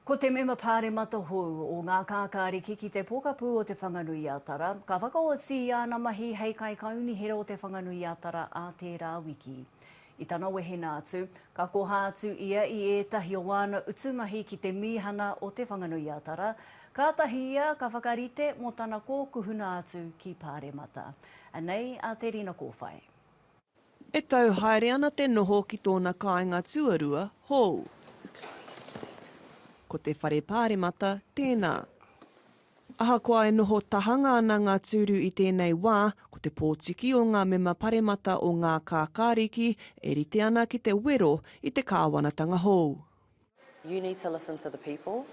Ko te mema pāremata hou o Ngā Kākāriki ki te pokapū o Te Whanganui-a-Tara, ka whakaoti i āna mahi hei kaikaunihera o Te Whanganui-a-Tara ā tērā wiki. I tana wehena atu, ka koha atu ia i ētahi o āna utu mahi ki te mīhana o Te Whanganui-a-Tara, kātahi ia ka whakarite mō tana kōkuhuna atu ki Pāremata. Anei a Te Rina Kōwhai. E tau haere ana te noho ki tōna kāinga tuarua hou. Ko te whare pāremata tēnā. Ahakoa e noho tahanga ana ngā tūru i tēnei wā, ko te pōtiki o ngā mema paremata o Ngā Kākāriki e rite ana ki te wero i te kāwanatanga hou. You need to listen to the people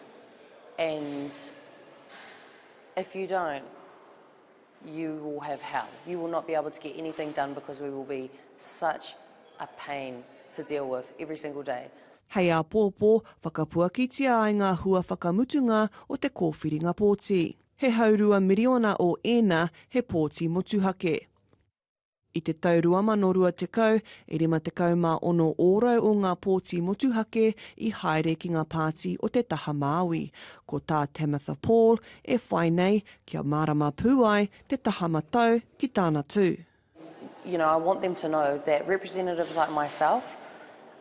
and if you don't, you will have hell. You will not be able to get anything done because we will be such a pain to deal with every single day. Hei āpōpō, whakapuakitia ai ngā hua whakamutunga o te kōwhiringa pōti. He haurua miriona o ēnā he pōti motuhake. I te tau 2020, e 56 ōrau o ngā pōti motuhake i haere ki ngā pāti o te taha Māui. Ko tā Tamatha Paul e whai nei, kia mārama pū ai te taha matau ki tāna tū. You know, I want them to know that representatives like myself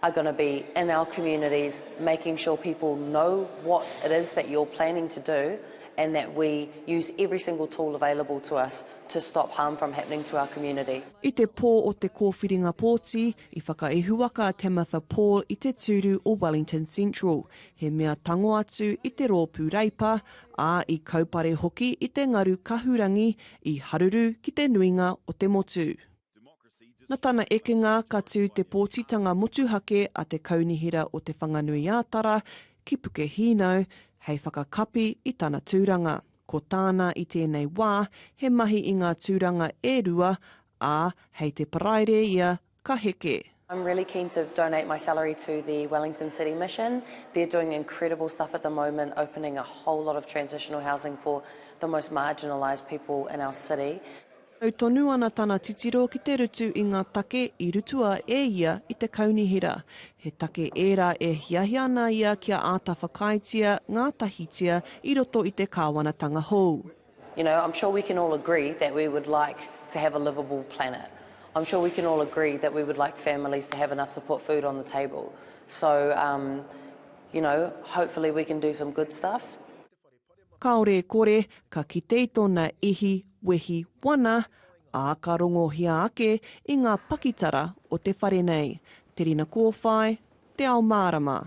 are gonna be in our communities making sure people know what it is that you're planning to do and that we use every single tool available to us to stop harm from happening to our community. I te pō o te kōwhiringa pōti, i whakaihuwaka a Tamatha Paul i te tūru o Wellington Central, he mea tango atu i te Rōpū Reipa, ā, i kaupare hoki i te ngaru kahurangi i haruru ki te nuinga o te motu. Na tana ekenga ka tū te pōtitanga motuhake a te Kaunihera o Te Whanganui-ā-Tara ki Pukehīnau hei whakakapi i tana tūranga. Ko tāna i tēnei wā, he mahi i ngā tūranga e rua, ā, hei te Paraire ia ka heke. I'm really keen to donate my salary to the Wellington City Mission. They're doing incredible stuff at the moment, opening a whole lot of transitional housing for the most marginalised people in our city. Mau tonu ana tana titiro ki te rutu i ngā take i rutua e ia i te kaunihera. He take ērā e hiahia ana ia kia āta whakaaetia ngātahitia i roto i te kāwanatanga hou. You know, I'm sure we can all agree that we would like to have a livable planet. I'm sure we can all agree that we would like families to have enough to put food on the table. So, um, you know, hopefully we can do some good stuff. Kāore e kore, ka kite i tōna ihi, wehi, wana, ā, ka rongohia ake i ngā pakitara o te whare nei. Te Rina Kōwhai, Te Ao Mārama.